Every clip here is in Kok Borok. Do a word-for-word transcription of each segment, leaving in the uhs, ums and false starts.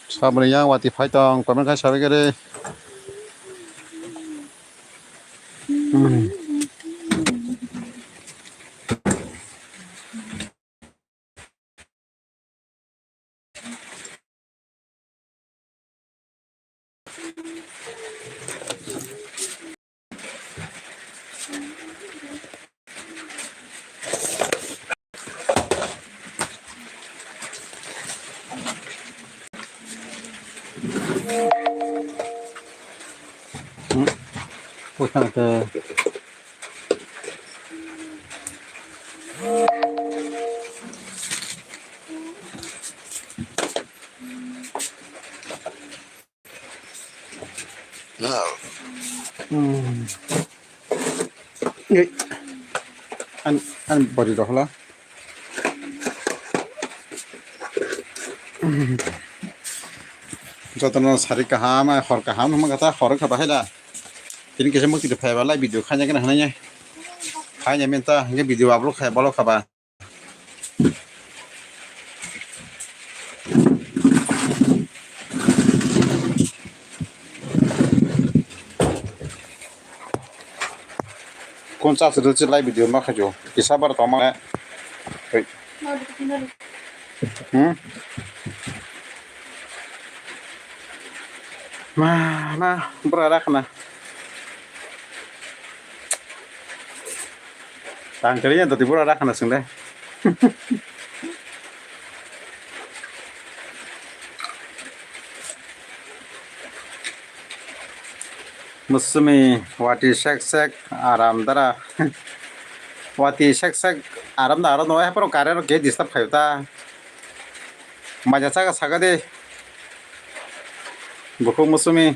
Saboni yang wati phai tong, comment khai sabai khe de. Hmm. Ei. An, an body dohla. Jotono sari kaham, hor kaham, hwnma kata hor kha bahai da. Tini kisa mukti phai ba lai video khaina gana hwnai. Khaina menta, hingke video upload khai, bolo khaba. Kun cha suru chi live video ma khajo. Kisa bar tong ma. Hmm? Ma, ma, bura rakhna. Tang kiri yang tadi bura rakhna sing deh. Musumi, wati sek sek, aram dara. Wati sek sek, aram da aram no, eh, poro kare ro ke disturb khayo ta. Maja saka saka de. Bukhuk musumi.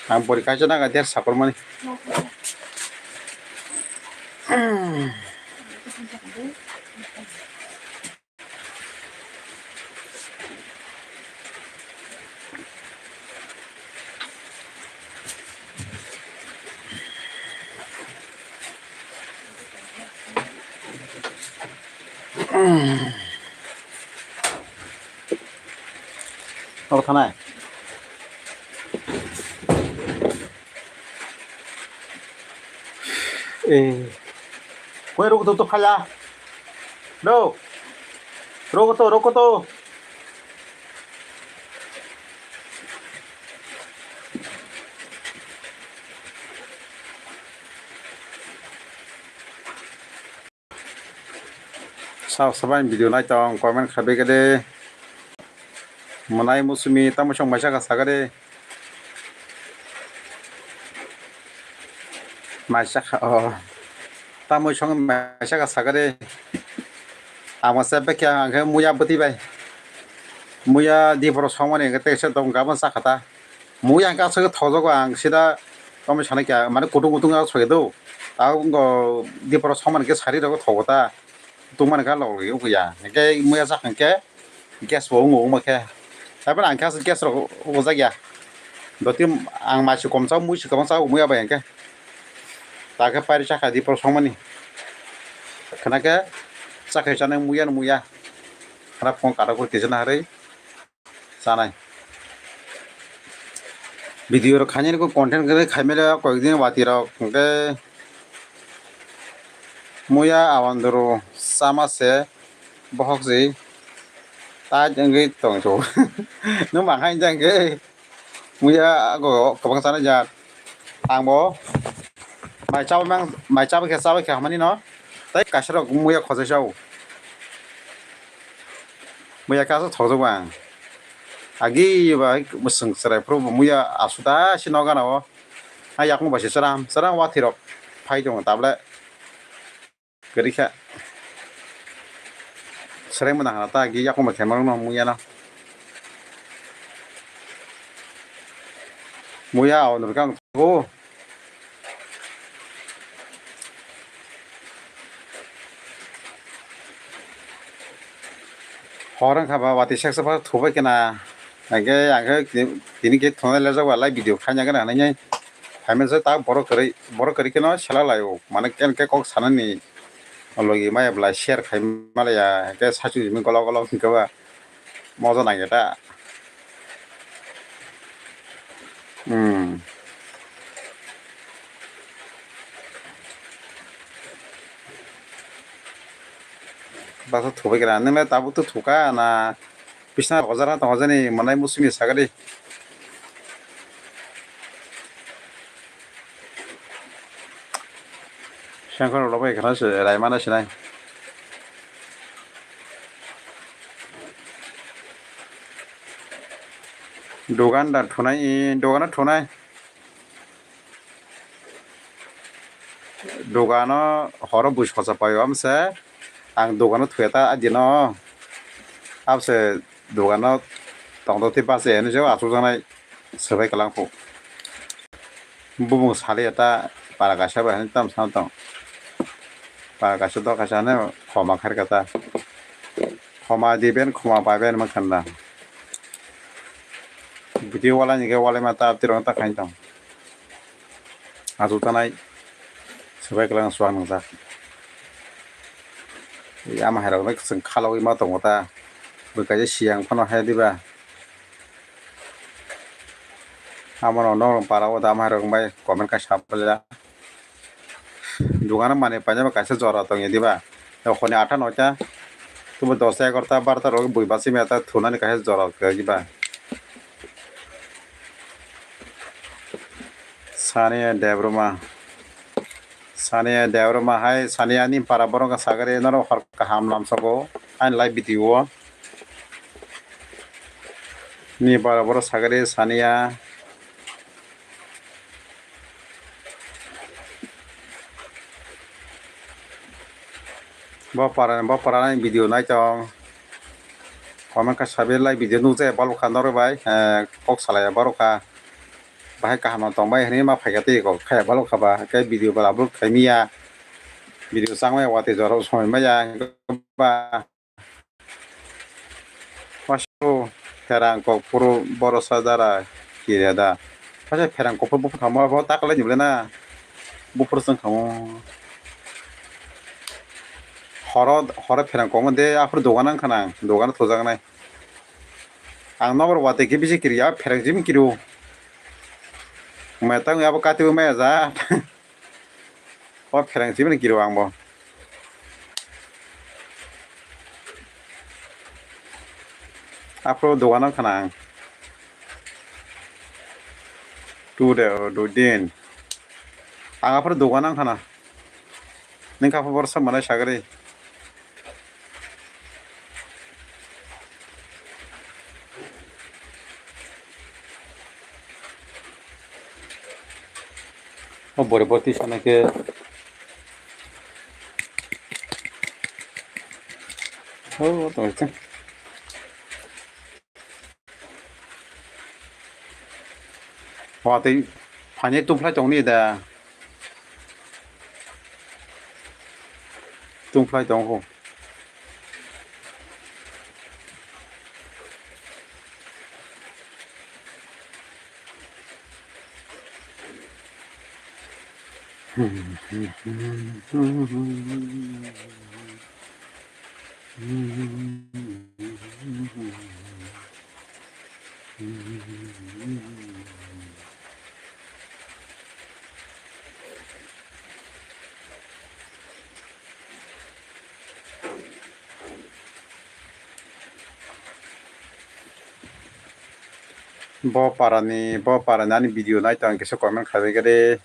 Ang pori kaisa naga der sapormani. Abo thanai. Eh. Koi rok to, to phala. Do. Rok to, rok to. Sab sabai video nai tong, comment khabe kede. Manai musumi tamo song maisa ka sagade. Maisa kha, oh. Tamo song maisa ka sagade. Amo se bekya angke muya beti bai. Muya di poro songmani angke tekse tong gaban sa khata. Mui ang kaisa khe thojogo ang sida tamo sanai kha mane kutung kutung a soido. Abo wngkha diporo somani khe sari rogo thogo ta. Kutung mani kha log logio wngya. Hingkhe muya sak hingkhe gas bo wngo wngma khe. Haibano ang khe gas rok wngjakya. Doti ang mai se kom chao mui se kwbang chao muya bai hingkhe. Ta khe pairi chakha diporo somani. Khna khe chakhai chanai muya no muya. Khna phone kara kuri tijana harwi. Chanai. Video rok khainani kok content kwrwi khaimele koyekdin watwi rok hwnkhe muya awanduru chama se bohok se tight wngwi tongtho. Nwng mangkha hwnjak hwnkhe muya ago kwbang chanai jak. Ang bo mai chabai mang, mai chabai khe chabai khe hamani no. Tei kaisa rok muya khojai chao. Muya kaisa thokjak ang. Agi ba mwswng chwrai phuru bo muya asuda se no gana o. Ha yakung bai se chwram chwram watwi rok phai tongo tablet. Kwrwi kha. Serai mwnang hana ta agi yakung bai khe marok no muya no. Muya o nurkang thago. Hor wngkha ba watwi seksa phano thubai khe na. Hingkhe ang khe tini khe thunai lejak ba live video khaina gana hinwi phaimani se ta borok kwrwi borok kwrwi kheno sela laio mane khe kok sanani. Logi maya bwlai share khai malaya, hwnkhe saichung simi golok golok hwnkhe ba moja nangya ta. Hmm. Basa thubai kira, nwngle tabuk to thuka na? Bisna rojar ha tongo jani, manai musumi sagadi. Sengkor rok bai khana se raimana sinai. Dogan da thunai, dogano thunai. Dogano horo bui socha pai o amse, ang dogano thuya ta adino. Amse dogano tongdo tei bacha hinwi se achukjaknai swbai kwlangkhu. Bubung saliya ta para kaisa bai hinwi tamo sana tong. Para kaisa do kaisa hinwi khoma kharkha ta. Khoma diben khoma paiben mankha na. Video walai ni khe walai ma ta tirok ta khain tong. Achuk tanai swbai kwlangno chuak nwngjak. Ama hai rok no chwng khalogwi ma tongo ta. Bwkha je siyang phano hai diba. Amo no norok para o da ama hai rok bai comment kaisa phaila. Dogano manwi painani bo kaisa jora tongya diba? Honi atta noita, tubo dosta egarota barota rok bui bachimya ta thunani kaisa jora tongya diba? Saniya Debbarma. Saniya Debbarma hai Saniya ni para borok wngkha sagari norok hor kaham lamsogo ani live video o. Ni para borok sagari Saniya. Bo para, bo para ni video nai tong. Comment kha sabi lai video nukjai borok kha norok bai, eh, kok salai borok kha. Bahai kaham no tong bai hinwi ma phaikha tei kok khaya borok kha ba. Khe video ba upload khai miya. Video chang maya watwi jorok somoi maya ba. Wasu pherang kok phuru borosa jara kiriya da. Wasu pherang kok phuru buphuru thangma bo takalai ni bwle na. Buphuru chwng khamu. Horo, horo pherang kok de aphuru dogan ang khanang, dogan thujaknai. Ang nokbar watwi khe bisi kiriya, pherang jim kiru. Mai tang abo kati bo maya ja. O pherang simi ni kiro ang bo. Aphuru dogan ang khana ang. Tu de, o, do din. Ang aphuru dogan ang khana. Ningkha aphuru borok manai sagri. O bore bore tisa na khe. O, tong se. Watwi phainai tungphlai tongni da. Tungphlai tong kho. Bo parani, bo parani ani video nai tong kisa comment khai bai khe de.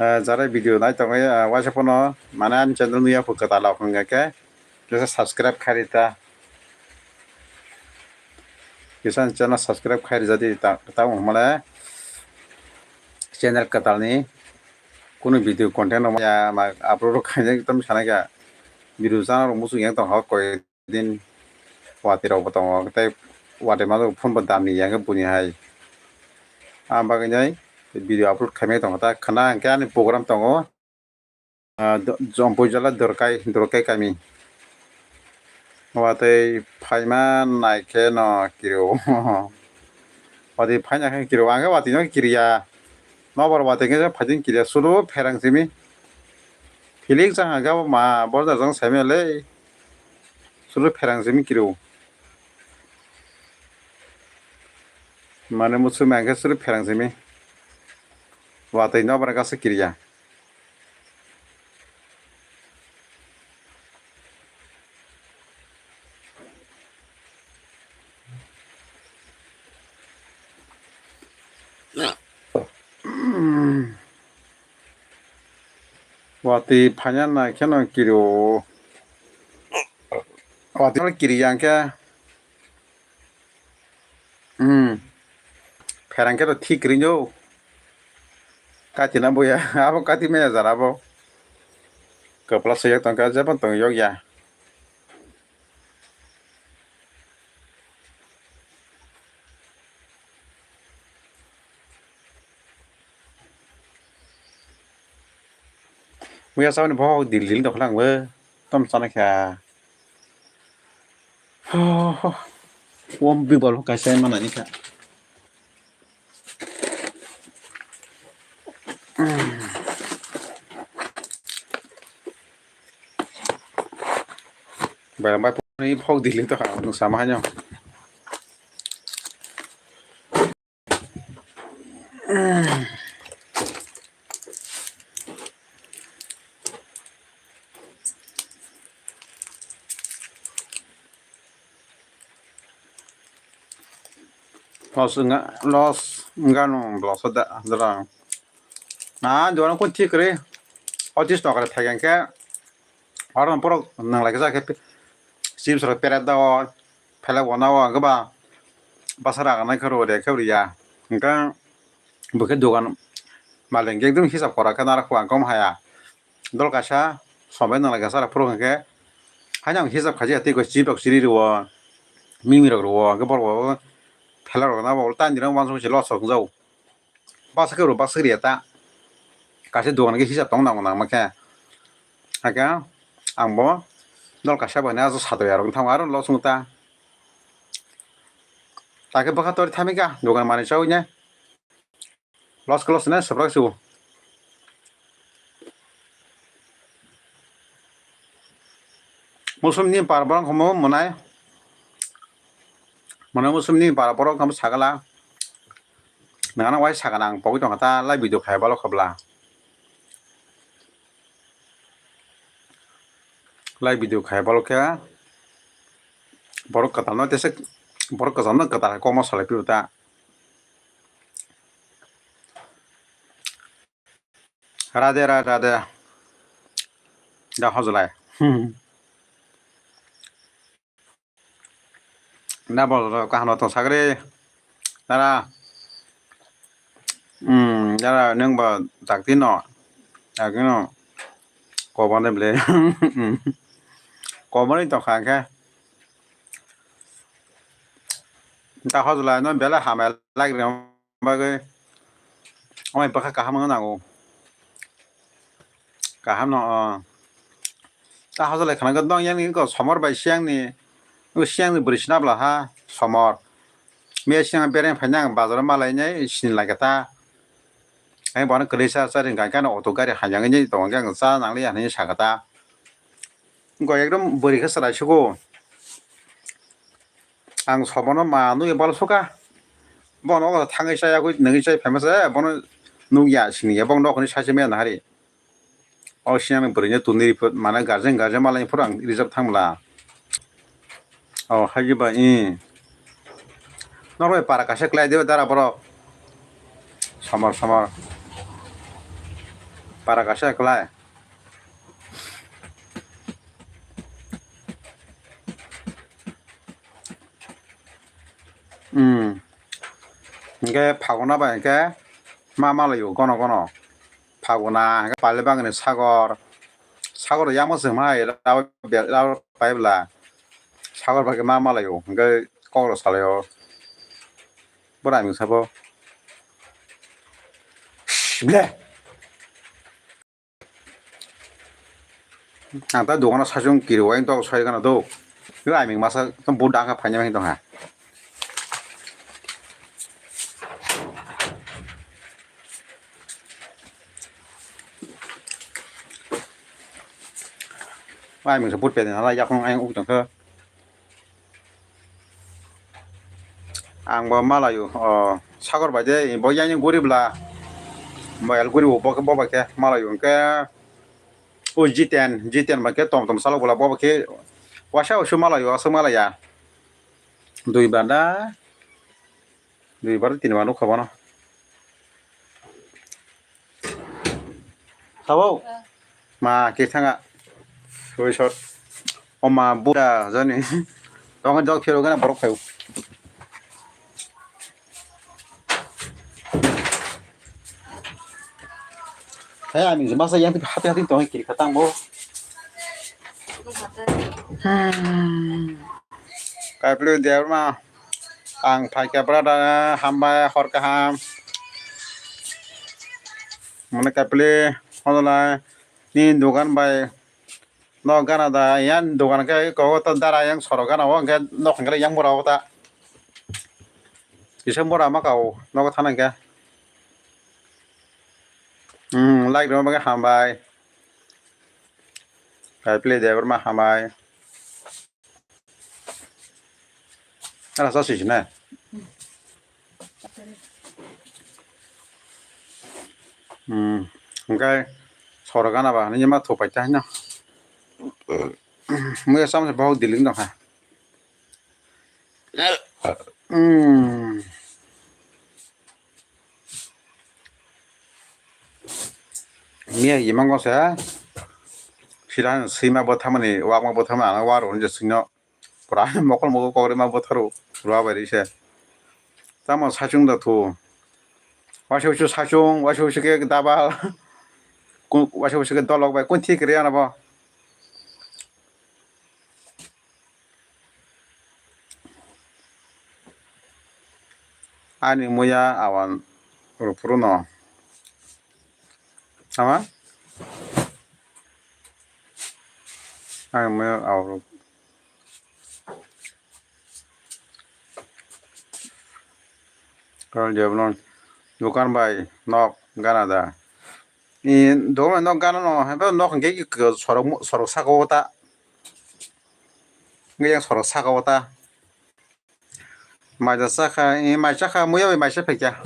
Eh, jara video nai tongwi, eh, waisa phano mane ani channel nuya phu kwtal rok hwnkhe kisa subscribe khai rita. Kisa ani channel subscribe khai rijadi ta, ta wng male channel kwtalni kunu video content rok ya ma upload khainai tamo sanai kha video channel rok muchung yang tong kha koi din watwi rok bo tongo tei watwi ma phone bo dam ni yang khe buini hai ang bagwi nai video upload khaimai tong kha ta khna hwnkhe ani program tongo. Ah, do-, Jompui jala Dorkai, Dorkai kami. Watwi phaima nai khe no kiriwo. Watwi phaina khe kiriwo. Ang khe watwi no kiriya. Nobar watwi khe phaiding kiriya. Sulu pherang simi. Feeling chang ha gabo ma borok jang saimale. Suru pherang simi kiro. Mane musu mangke suru pherang simi. Watwi no bara kasa kiriya. Watwi phanya nai kheno kiro. Watwi kiri yang khe. Hmm. Pherang khe to thik kiri no. Kati na boya. Abo kati maya jara bo. Kapla soyak tongkha jebo tong yok ya. Muya saboni bohok dil dil tongkha nang bo. Tom sana kha. Ho, ho. Wom bibol kaisa manani kha. Bayang bai phone phok dili to ha nung sama hanyo. Loss wngkha, loss wngkha no loss o da, jora. Ah, jora kun thik kwrwi. Office nokra thaigen khe, oro borok nang lai khe chips rok peret da o, phelak bo na o, hwnkhe ba bwsa ragana khe rw de khe rw ya. Hwnkhe bo khe dogan malik hwnkhe ekdum hisab kwrak khe narak khe ang kom haya. Dol kaisa sombai nang lai kaisa rok phuru hwnkhe, haino ang hisab khaji ya tei koi chips rok chiri rwo, mimi rok rwo, hwnkhe borok bo phela rok na bo tani rok uansuk se loss rok wngjao. Bwswk rw bwswk rw ya ta. Kaisa dogan khe hisab tong nango nangma khe. Hakhe ang bo dol kaisa bai no aswk sato ya rok wng thango aro loss wng ta. Takhe bwkha tori thamika dogan manwi chaui nai. Loss khe loss hinwi swprak se o. Musum ni par borok homo mwnai. Mwnai musum ni par borok homo sagala. Nangano wai sagana ang pogwi tongkha ta live video khai balo khobla. Live video khai balo khe borok kwtal no tesa borok kwcham no kwtal hai kokma salai phio ta. Radhe radhe radhe. Da hojlai. Hmm. Na bo kaham no tong sagri. Dara. Hmm, dara nang ba dakti no. Dakti no. Kobane ble. Kobane tong kha khe. Da hojlai no bela hamai lagri. Bagwi amai bwkha kaham wngna nango. Kaham no, o. Ta hojlai khana gwnang yang ni somor bai siang ni, o siang ni bwrwi sina bwla ha somor. Miya siang bereng phaina ang bazar o malai nai sini lai kha ta. Ang bono kwrwi cha cha ring kha, ang auto gari hai yang ni tongo, ang cha nang li ya hinwi sa kha ta. Go ekdom bwrwi khe chwrai sugo. Ang sobono ma nugwi bal suka. Bono o thangwi chayagwi nungwi chai phaima se, bono nukya siniya, bono nokhorni sachi maya nahari. O sinamni bwrwino tuni ripot, mane guardian, guardian malai phuru ang rijak thangmla. O, haiba, i. Norok bai para kaisa klai diba dara borok. Somor, somor. Para kaisa klai. Hmm. Hingke Phaguna bai hingke ma malayo gono gono. Phaguna hingke Palibangni sagor. Sagor yamo se ma hai rao be-, rao paibla. Sagor bai khe ma malayo hingke kokro salayo. Bora ming sabo. Ble. Ang ta dogano saichung kiri o, ang tok soi gana do. Yo, ai ming masa, tong bu dang kha phaina ming tong ha. Ai mungsa put pede nala yakung ai uk tongkha. Ang bo malayo, o, Sagor bai de, bo yang guri bla. Bo el guri bo, bo bai khe malayo, hwnkhe, o G ten, G ten bai khe tom tom salo bla, bo bai khe wasa usu malayo, aswk malaya. Dui banda. Dui bar tin bar nukha bono. Sabo? Ma khe thanga. Soi sot. O ma buda jani. Tong jok phero gana borok khayo. Hai ani masa yang happy happy tong kiri khatang bo. Hmm. Kaiplu Debbarma, ang phaikha brother, hambai hor kaham. Mane kaipli hodolai ni dogan bai no gana da yan dogan khe ko ta dara yang soro gana o hwnkhe nok hwnkhe yang bora o ta. Kisa bora ma kao nogo thana hwnkhe. Hmm, like rwma bagwi hambai. Kaipli Debbarma hambai. Ala sa sui sine. Hmm. Hwnkhe soro gana ba hinwi ma thupai ta hino. Mui sam se bahok diling dong ha. Hmm. Miya imango se sida sima bo thamani, wakma bo thamani, ano waro je sino. Pura mokol mokol kok rima botharo rua bai ri se. Tamo sachung da thu. Waisa waisa sachung, waisa waisa khe dabal. Ku-, waisa waisa khe dolok bai kun thik ri ano bo. Ani muya awan rupuru no. Ama? Ani muya awan rupuru. Kal jebno dukan bai nok gana da. I dogan nok gana no, hebo nok hwnkhe i k-, sorok mo-, sorok saka o ta. Hwnkhe yang sorok saka o ta. Mai da chakha, i mai chakha, muya bai mai se phaikha.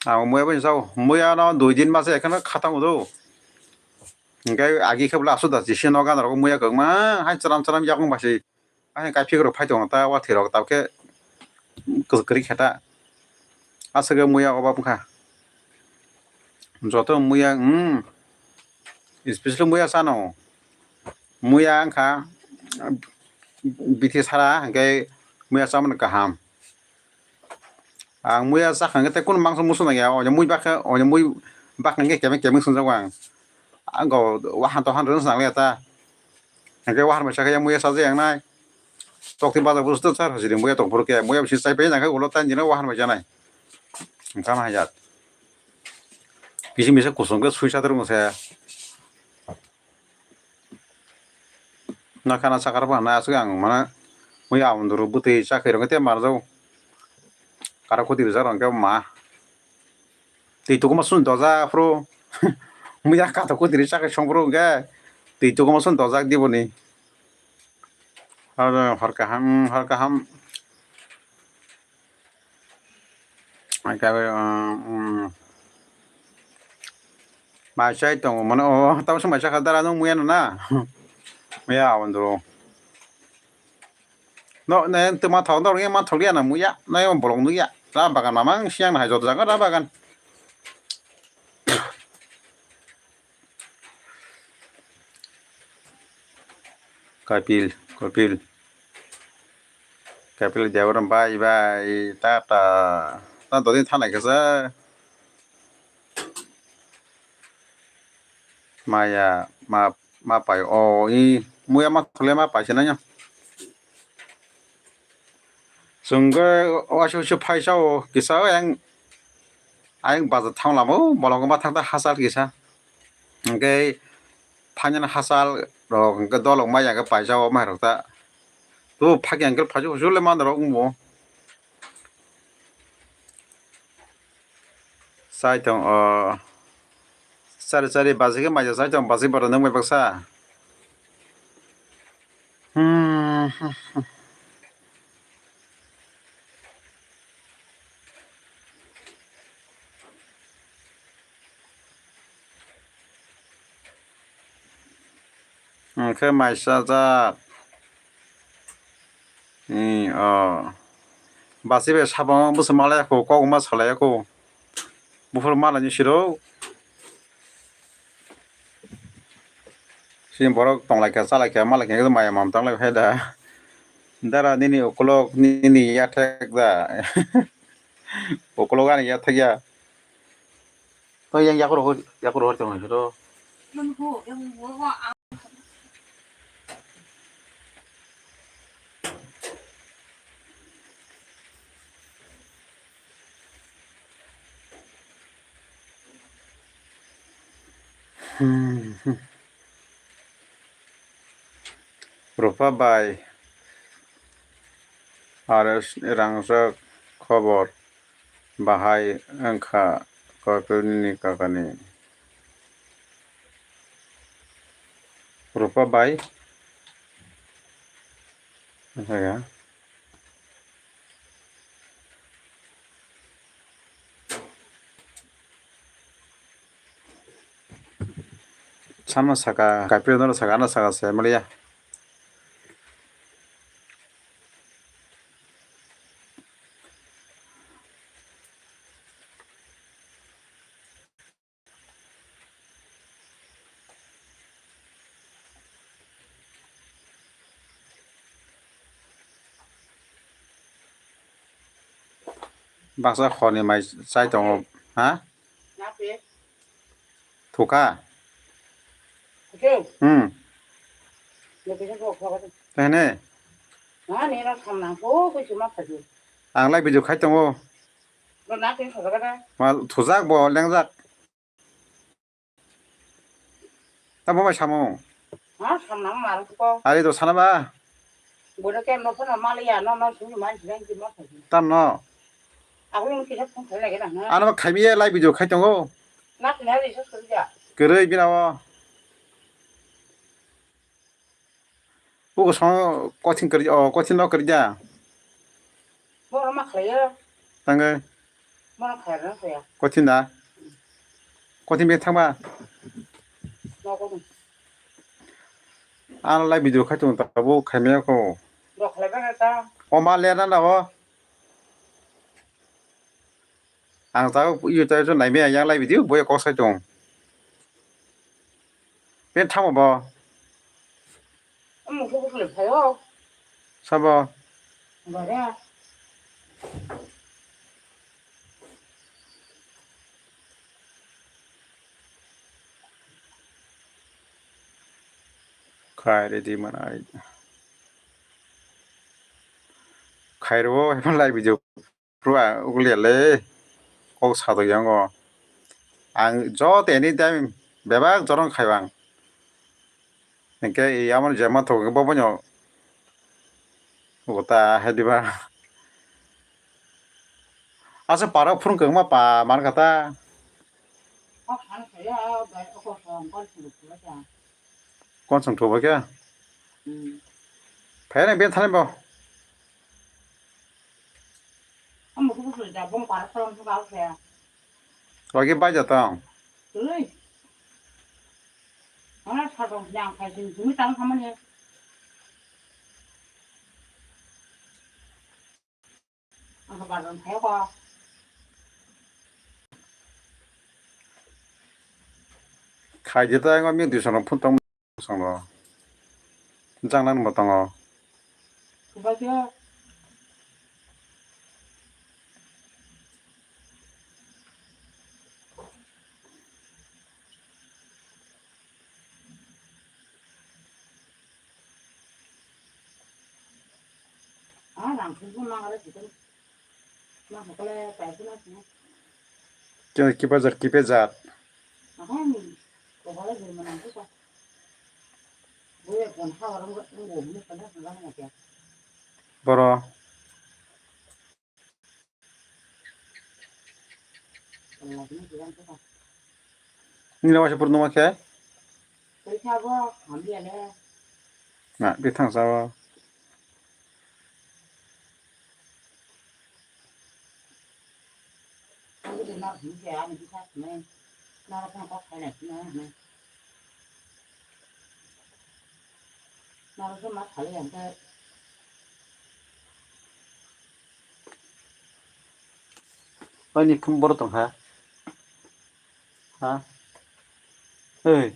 Ang muya bai sao, muya no dui din masa ekheno khatang udo. Hwnkhe agi khe bwla aswk da chisi no gana rok muya kwbangma hai chwram chwram yakung bai se. Ani kaphik rok phai tongo ta, wathwi rok tabukhe kwrwi khe ta. Aswk muya obab wngkha. Joto muya, hmm, specially muya chano. Muya wngkha bithi sara hwnkhe muya chamani kaham. Ang muya chakha hwnkhe tei kunu mangsa musu nangya, onya mui bakha, onya mui bakha hwnkhe kemeng kemeng swngjak ang. Ang go wahan tohan rwna swnam ya ta. Hwnkhe wahan bai chakha ya muya chajakya wngnai. Tokti bajar busu to char hajiri muya tong phuru khe, muya bisi chai pai nang khe ulo tan jino wahan bai chanai. Wngkha ma hajat. Bisi misa kusum khe sui satrung se. Nokhana sakar bo hwnna aswk ang mane mui aboni doro bwtwi chakhe rwngkhe tei marjao. Karo kwtwi rijak rwngkhe ma. Twi tukuma sung dojak phuru. Mui ya katok kwtwi ri chakhe song phuru hwnkhe twi tukuma sung dojak diboni. Hor kaham, hor kaham. Mai chai tongo mano o, tamo se mai chakha dara nung muya no na. Muya aboni doro. No, ne tuma thok dor nge ma thok ya na muya. Na yo bolong nung ya. Na bagan mamang siang na hai joto jaga na bagan. Kapil, Kapil. Kapil Devaram bye bye, tata. Ta dodin thanai kasa. Maya, ma, ma pai o, i, muya ma thule ma pai sinanya. Chwngkhe waisa waisa phaisa o kisa ayang, ayang bazar thang lama o bolong ma thang ta hachal kisa. Hwnkhe phainani hachal rok hwnkhe dolok maya khe paisa o mai rok ta. Tu phakya hwnkhe phaisa usul le man rok wngbo. Chai tong o. Chari chari basi khe maisa chai tong basi bwrwi nwng bai baksa. Hmm. Hwnkhe maisa jak. Ni, o. Basi bai sabo bwswk malaya kho, kok ma salaya kho. Buphuru malaini siro. Sini borok tonglaikha, chalaikha, malaikha, maya mam tanglai phai da. Dara nini ukulok, nini yathek da. Ukulok ani yathek ya. To yang yakur hor, yakur hor tong horo. Rupa bai, R S rangjak khobor bahai wngkha kok nini kakani. Rupa bai. Wngkha ya. Sama saka, kaipre no saka, ano saka se, maliya. Baksa khorni mai chai tongo, ha? Thukha? Hmm. Tene? Ang lai video khai tongo. Ma thujak bo lengjak. Tamo bai samung. Ha, samnang ma rwkho. Ari do sana ba. Bono ke no phano maliya, no, no, sini man sini ki ma phaji. Tam no. Aboni kisa phone khalai gana, ha. Ano khaimiya live video khai tongo. Na kina ri sus kuri ja. Kwrwi bina o. Bugo song kothin kwrwi, o, kothin no kwrwi ja. Bono ma khlaiyo. Tangwi. Bono khlaiya na khlaiya. Kothin da. Kothin be thangba. Nogo. Ano live video khai tongo tabuk khaimaya kho. Bo khlaiba na ta. O ma le na na o. Ang ta YouTube naimaya yang live video boya kok sai tong. Pen thamo bo. Omo khe bwswlwi phaio. Sabo. Bare. Khai ready manai. Khairo, live video. Pro ang ugliya le kok sadok yango. Ang joto anytime bebak jorong khai bang. Hingke i amon jema thok bo bono uta he diba. Asa para phurung kangma pa man kata. Konsong thubo khe? Hmm. Phai nang ben thanai bo. Omo kubu sui da bong para tong thuba khe. Lagi bai ja tong. Tui. Ana sa tong yang khai sing sing tang khamani. Ang bazar thai ko. Khai di ta ngo mi dui sono phun tong song lo. Jang nan mo tongo. Kubai khe. Khe kipa jat, kipa jat. Boro. Nini waisa phuru numa khe? Tei sabo hamya le. Na, bithang sabo. Ang de na hum khe ani bithang ne. Na ra phang kok khai na sina ne. Narwkhe ma thali ang khe. Ani phone boro tong kha. Ha? Oi.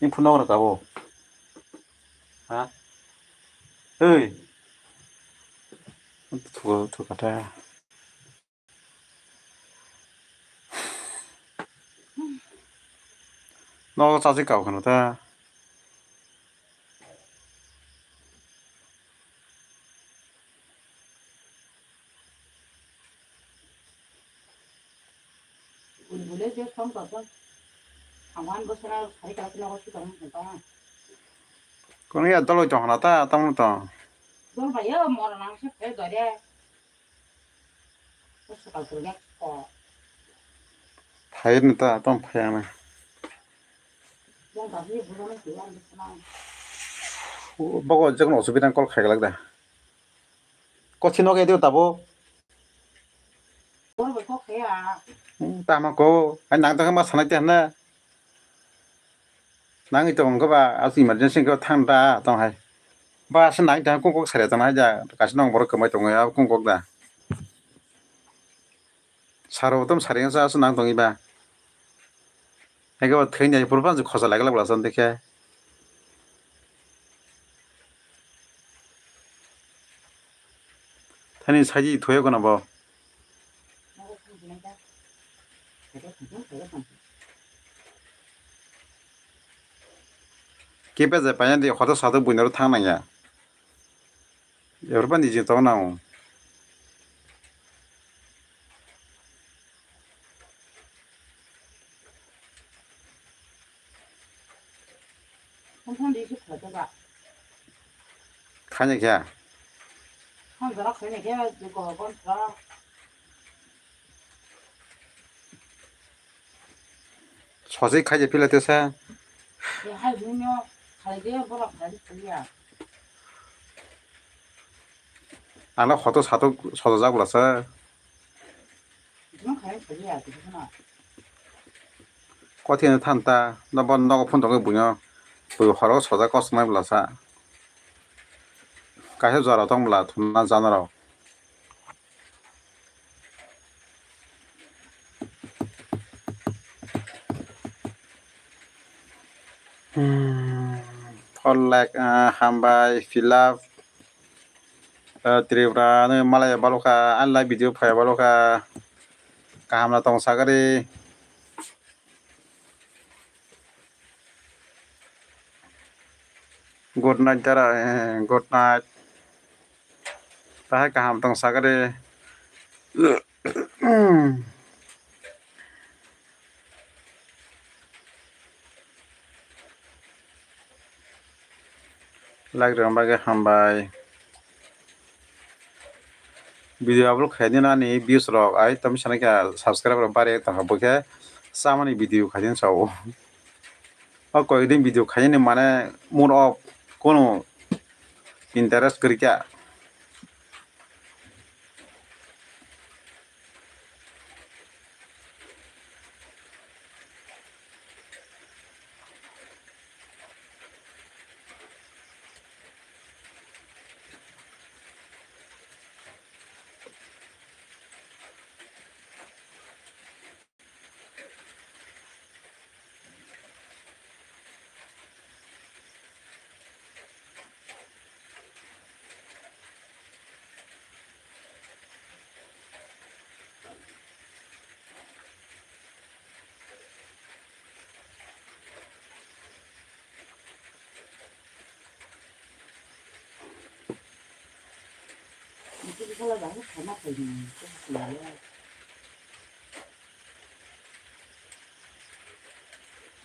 Ni phone nokra kabo. Ha? Oi. Thu, thu kata. Nogo chachi kau kheno ta. Kono ya dolo chong hana ta, tamo to. Dol bai yo, mor nang se phe dore. Phai ni ta, tong phai ang na. Bogo jekno osubida call khai glak da. Kochi noge dio tabo. Hmm, tama ko, ai nang tong ma sanai te hana. Nangwi tong khe ba, as emergency khe thang da tong hai. Ba se nang tang kung kok sari tong hai ja, kaisa nong borok kwmai tong ya kung kok da. Saro tom sari sa nang tong iba. Ego thwini phuru phan khosa lai glak bla san dekhe. Thani saji thoye kono bo. Kipe je payandi hodo sado buinaro thang nangya. Yorba niji tong nang. Khaini khe? Sosi khaije pila tesa. Ang hoto sato sojajak bwlasa. Kothino thanta, no bo nogo phone tongwi buino. Bui horo soja kosmai bwlasa. Kaisa jora tong bwla thumna janarok. Hmm, four lakh, ah, hambai, fill up. Eh, Tripura ni malaya balokha, ani lai video phai balokha. Kaham na tong sagari. Good night dara, eh, good night. Tahai kaham tong sagari. Like rwna bagwi hambai. Video upload khaidi nani views rok ai tamo sana khe subscribe rok bari tongkha bo khe chamani video khaidi sao. O koi din video khaidi mane mood off kono interest kwrwi kha.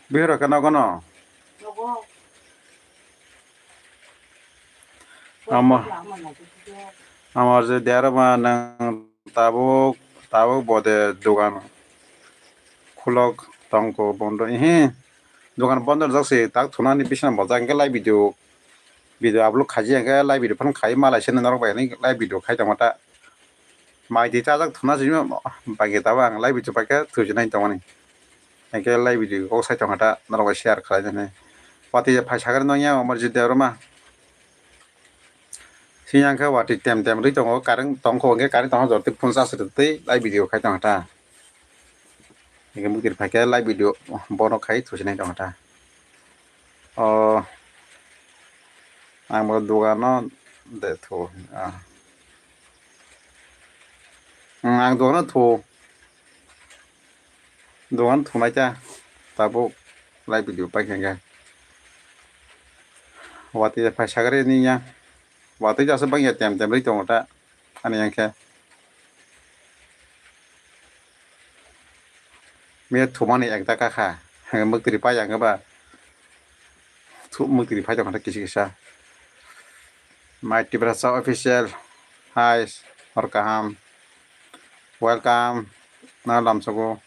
Biharo khe nogo no? Ama, ama je derma nang tabuk, tabuk bode dogan khulok. tongko bondo, ehe. Dogan bondo rwjak se, tak thunani bisna bojak, hwnkhe live video, video upload khaji, hwnkhe live video phano khai malai se norok bai, live video khai tongma ta. Mai twi chajak thuna simi bai khe tabuk ang live video bai khe thwijinai tongmani. Hwnkhe live video kok sai tongkha ta, norok bai share khlai nai. Watwi phai sagari nongya Amarjit Debbarma. Sini ang khe watwi tem tem rwi tongo, current tongkho hwnkhe current tongkha jotwi phone charge rwtwi live video khai tongkha ta. Hwnkhe muktir phaikhe live video bono khai thusinai tongkha ta. O, ang bo dogano de thu. Ah. Ang dogano thu. Dogan thunai ta tabuk live video paikha hwnkhe. Watwi phai sagari ni ya. Watwi jasa bangya tem tem rwi tongo ta. Ani yang khe. Miya thumani ekta kakha. Mukti ri pai yang ba. Thu mukti ri phai tongkha kisa kisa. My Tiprasa official. Hi. Hor kaham. Welcome. Na lamsogo.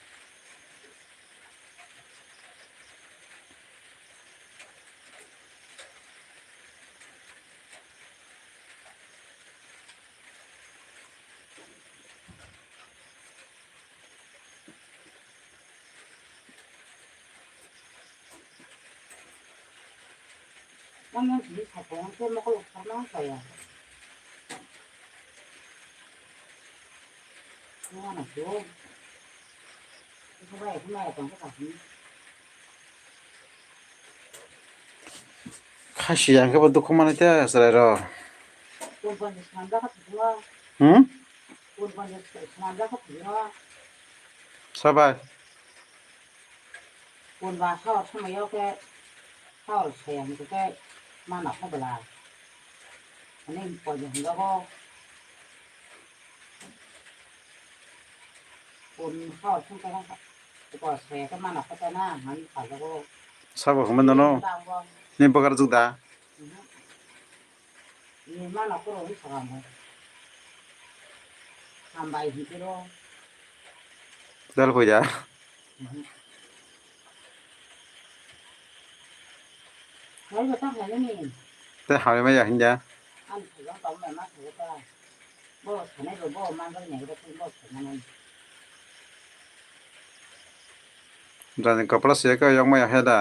Khasi yang khe bo dukhu manai te chwrai rok. Hmm? Sabai. Kunba hao somoyo khe hao soyang khe mana khe bwla. Ani poito hinjago. Kun hao song khe ko soya khe mana khe na hani khajago. Sabo hwnba nono. Ni bwkar jukda. Ni mana koro ni saga mo. Hambai hikiro. Dal koi da. Hai ba ta hai ni. Te hai ma ya hinda. An thajang tong mai ma thajang ta. Bo sanai bo bo mangal ni ro bo sanai. Jani kapra se ka yang ma ya heda.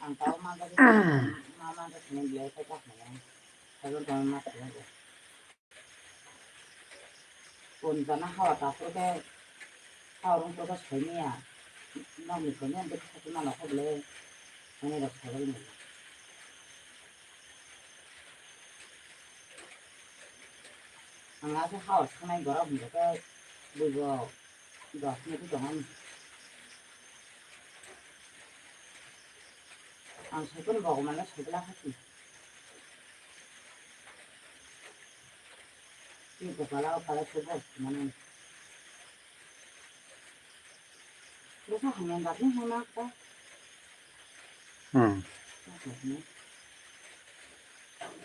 Ang tao ma gari ma ma gari ni biya ta ta hai. Thajang tong ma thajang. Kun jana hawa ta pore ke hawa rung pore ke soi niya. Nok ni kanya de kisa kima nok hoble. Ani rok sagal ni. Ang asa hawa sanai borok hingke ke bujo dos ni tu tongan. Ang soi kun bogo mane soi bela hati. Ni ko pala pala ko bos mane. Besa hamya gapni hana ka. Hmm.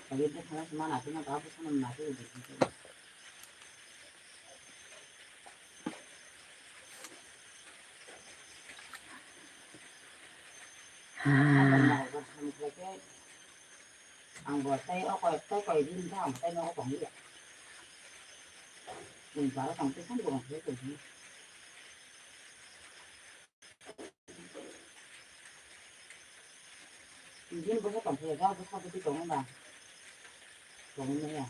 Kali bu khana semana tu na ka bu khana na tu. Ang bo tei o koi tei koi din ta ang tei nogo tong liya. Ni bara tong tei san bo tei koi din. Din bo tong tei ga bo sa bo tong ba. Tong liya.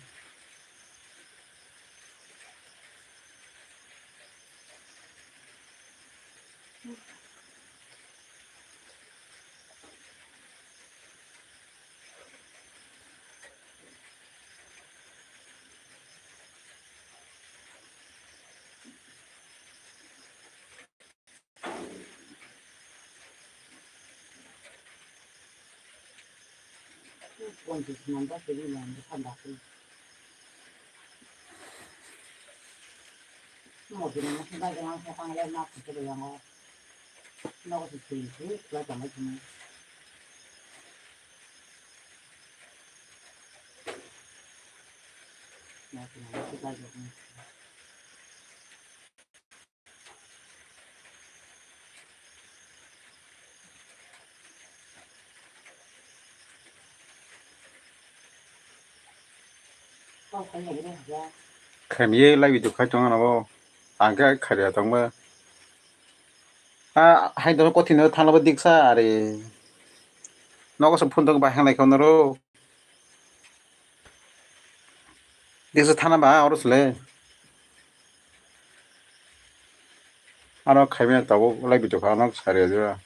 Ponchis man da kiri man da khanda kiri. Mo kiri mo khanda kiri mo khanda kiri mo khanda kiri mo. Nogo se sui sui khlai tongbai sini. Nogo se sui sui khlai tongbai sini. Khaimye lai video khai tong ano bo. Ang khe kharia tongba. A hai dono kothino thanglaba diksa are. Nogo se phone tong bai hanglai kha noro. Diksa thana ba oro sle. Ano khaimya tabuk lai video kha ano sari ajira.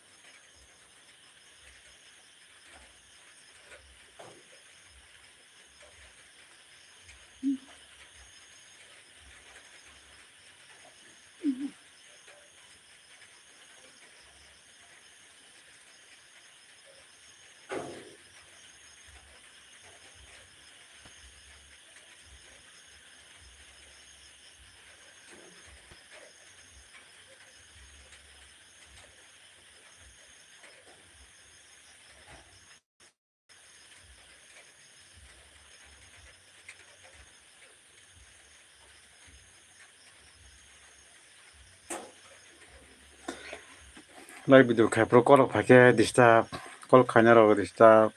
Lai video khai pro call rok phaikhe disturb, call khaina rok disturb.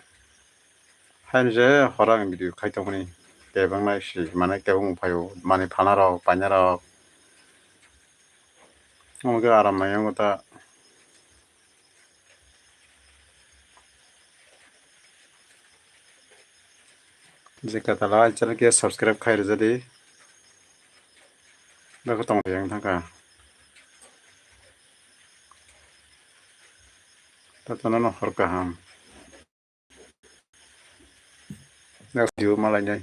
Haini je hora ang video khai tongmani kebang nai si mane kebang phaio mani phana rok paina rok. Omo khe aram nai wngkha ta. Je katala channel khe subscribe khai rwjadi. Beko tong yang thangkha. Tato nono hor kaham. Next video malai nai.